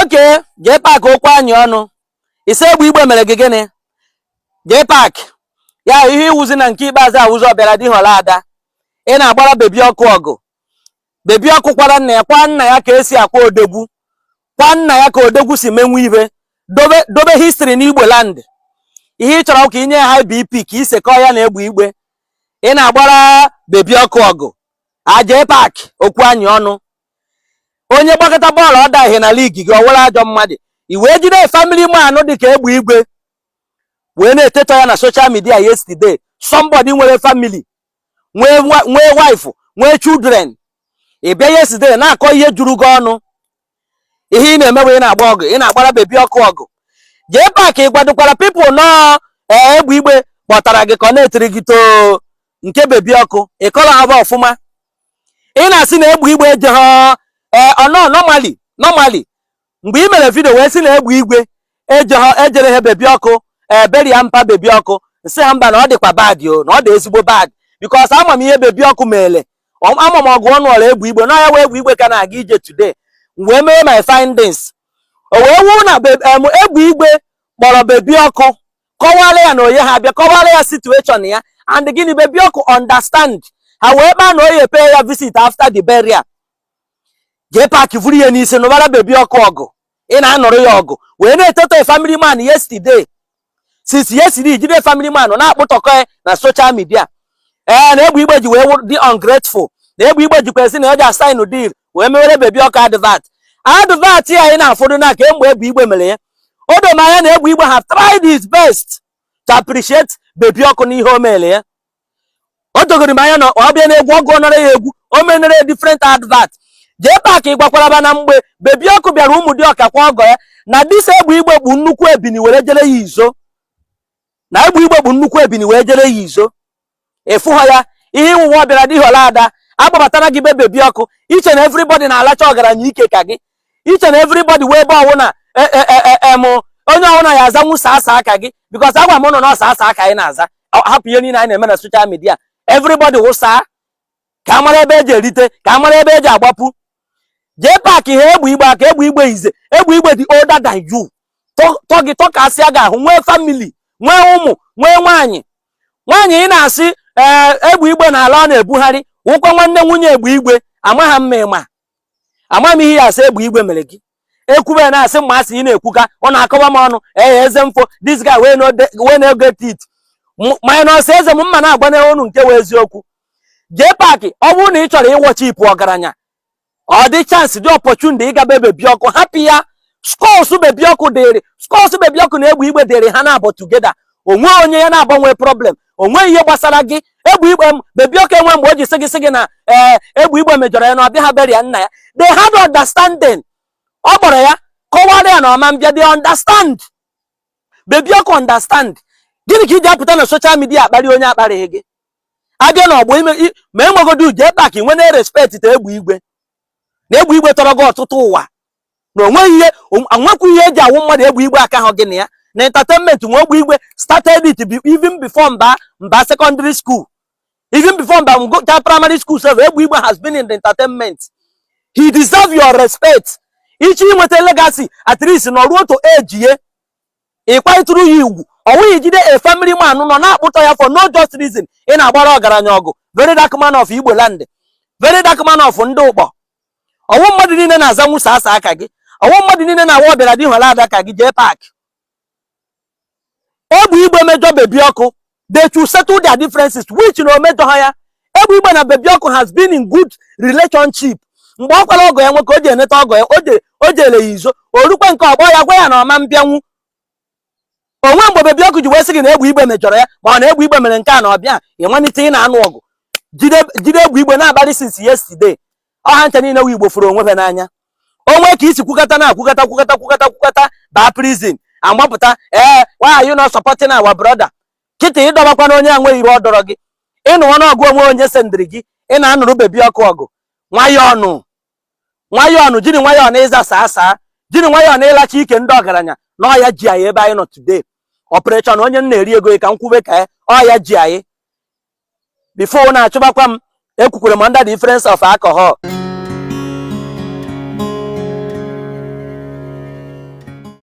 Oke JPAC, okwu anyị ọnụ ise. Egbe Igbe mere gị gịnị, JPAC? Ya ihe iwuzi na nke ikpeazụ awụzi ọbịara dị họrọ ada. Ị na-agbara Baby Ọkụ ọgụ. Baby Ọkụ kwara nna ya, kwa nna ya ka esi akwa odegwu, kwa nna ya ka odegwu si menwe ibe, dobe dobe history n'Igbo land. Ihe ị chọrọ ka inye ya high BP ka isekọ ya na Egbe Igbe. Ị na-agbara Baby Ọkụ ọgụ. JPAC, okwu anyị ọnụ, onye gbakọta bọọlụ ọ daghị na league gị, ọ were ajọ mmadụ. I wee jide family man dị ka Egbe Igwe wee na-etetọ ya na social media yesterday. Somebody nwere family, nwee nwee wife, nwee children. Ị bịa yesterday na-akọ ihe juru gị ọnụ. Ihe ị na-eme bụ ị na-agba ọgụ, ị na-agbara Baby Ọkụ ọgụ. JPAC, ị gwadokwara people nọọ ee Egbe Igbe kpọtara gị ka ọ na-etiri gị too nke Baby Ọkụ. Ị kọrọ ha ọfụma. Ị na-asị na Egbe Igbe ejeghọ ee ọnọ. Normally, mgbe ị mere video wee sị na Egbe Igwe ejeghọ, ejere ha Baby Ọkụ ee beria mpa Baby Ọkụ, nsị ha mba, na ọ dịkwa bad o, na ọ dị ezigbo bad, because ama m ihe Baby Ọkụ mere. Ama m ọgụ ọnụ ọra Egbe Igbe na ya wee Egbe Igbe ka na-aga ije today. M wee mee my findings, o wee wụ na Egbe Igbe kpọrọ Baby Ọkụ, kọwara ya na onye ha bịa, kọwara ya situation ya and gịnị. Baby Ọkụ understand ha, wee kpaa na oye pay ya visit after the burial. JPAC vuru ya n'isi nụbara Baby Ọkụ ọgụ. Ị na-anụrụ ya ọgụ wee na-etoto family man yesterday. Since yesterday, jide family man na-akpụtọkọ ya na social media ee na Egbe Igbe ji wee dị ungrateful, na Egbe Igbe jikwa esi na o ji asign deal wee mewere Baby Ọkụ advert. Advert ya anyị na-afọdụ na kemgbe Egbe Igbe mere ya, o doro m anya na Egbe Igbe have tried his best to appreciate Baby Ọkụ n'ihe o mere ya. O dogoro m anya na ọ bịa na-egwu ọgụ, ọ nara ya egwu, o menere ya different advert. JPAC, gwakwara na mgbe Baby Ọkụ bịara ụmụ dị ọka kwa ọgọ ya na disa, Egbe Igbe kpu nnukwu ebini were jere ya izo, na Egbe Igbe bụ nnukwu ebini wee jere ya izo. Ịfụ ha ya ihe iwụwa bịara dị họla ada agbabatara gị be Baby Ọkụ. Iche na everybody na-alacha ọgaranya ike ka gị, iche na everybody wee ebe ọwụna em onye ọwụna ya azanwu saa aka gị, because agwa m ụnụ na ọsa asa aka anyị na-aza. Hapụ ihe niile anyị na-eme na social media, everybody wụsaa ka a mara ebe eji erite, ka a mara ebe eji agbapụ. JPAC, ha Egbe Igbe aka. Egbe Igbe ize, Egbe Igbe dị older than you. Tọ gị tọkasịa gị ahụ, nwee family, nwee ụmụ, nwee nwaanyị. Nwaanyị ị na-asị ee Egbe Igbe na ala ọ na-ebugharị wụkwa nwanne nwunye Egbe Igbe. Amagha mma ịma ama m ihe ya asị Egbe Igbe mere gị. Ekwube na-asị mma asị ị na-ekwuka, ọ na-akọwa m ọnụ. Ee, eze mfo, this guy wey no get it minus eze m mma na-agbanye unu nke wee eziokwu. JPAC, ọ bụrụ na ị chọrọ ịwọchipụ ọgaranya, ọ dị chance, dị opportunity ịga be Baby Ọkụ, hapụ ya. Scores Baby Ọkụ dịrị, scores Baby Ọkụ na Egbe Igbe dịrị ha na-abụ together. Onwe onye ya na-agbanwe problem, onwe ihe gbasara gị. Egbe Igbe m, Baby Ọkụ enwe mgbe o ji sị gị na ee Egbe Igbe mejọrọ ya na ọbịa ha beria nna ya. They had understanding. Ọ kpọrọ ya, kọwara ya na ọma mbịa. They understand, Baby Ọkụ understand. Gịnị ka iji apụta na social media akparị onye akparịghị gị? Abịa n'ọgbọ ime ma enwegodu JPAC nwe na respect ta Egbe Igwe na Egbe Igbe tọrọ gị ọtụtụ ụwa na onweghị ihe onwekwa ihe eji awụ mmadụ. Egbe Igbe aka hụ gị na ya na entertainment nwe. Egbe Igbe started it even before mba mba secondary school, even before mba go primary school sef. Egbe Igbe has been in the entertainment. He deserve your respect. Ichi inweta legacy, at least nọ ruo to age ye ịkwanyetụrụ ya ugwu. Ọ nweghị jide a family man nọ na-akpụtọ ya for no just reason. Ị na-agbara ọgaranya ọgụ, very dark man of Igbo land, very dark man of ndị ụkpọ. Ọwụ mmadụ niile na-aza nwusa asa aka gị, ọwụ mmadụ niile na-awa ọbịara dị hụla ada ka gị. JPAC, Egbe Igbe mejọ Baby Ọkụ, they should settle their differences, which na omejọ ha ya. Egbe Igbe na Baby Ọkụ has been in good relationship. Mgbe ọ kwara ọgọ ya nwoke, o ji eneta ọgọ ya, o jere ya izo orukwe nke ọgbọ ya, gwa ya na ọma mbịanwu onwe. Mgbe Baby Ọkụ ji wee sị gị na Egbe Igbe mejọrọ ya, ma ọ na Egbe Igbe mere nke a na ọbịa, ịnwanite ị na-anụ ọgụ jide jide Egbe Igbe na-abalị since yesterday. Ọha ncha niile wụ Igbo fụrụ onwe ha n'anya. Onwe ka isi kwukata na akwukata kwukata kwukata kwukata baa prison agbapụta. Ee, why are you not supporting our brother? Kịta ịdọbakwa na onye enweghị ihe ọ dọrọ gị ịnụ ọnụ ọgụ onwe onye sendịrị gị. Ị na-anụrụ Baby Ọkụ ọgụ. Nwayọọ ọnụ, nwayọọ ọnụ, jiri nwayọọ na ịza saa saa, jiri nwayọọ na ịlacha ike ndị ọgaranya na ọya ji anyị ebe anyị nọ today. Operation onye m na-eri ego ka m kwube ka ya ọya ji anyị before na-achụbakwa m. Ekwukwere m under the influence of alcohol.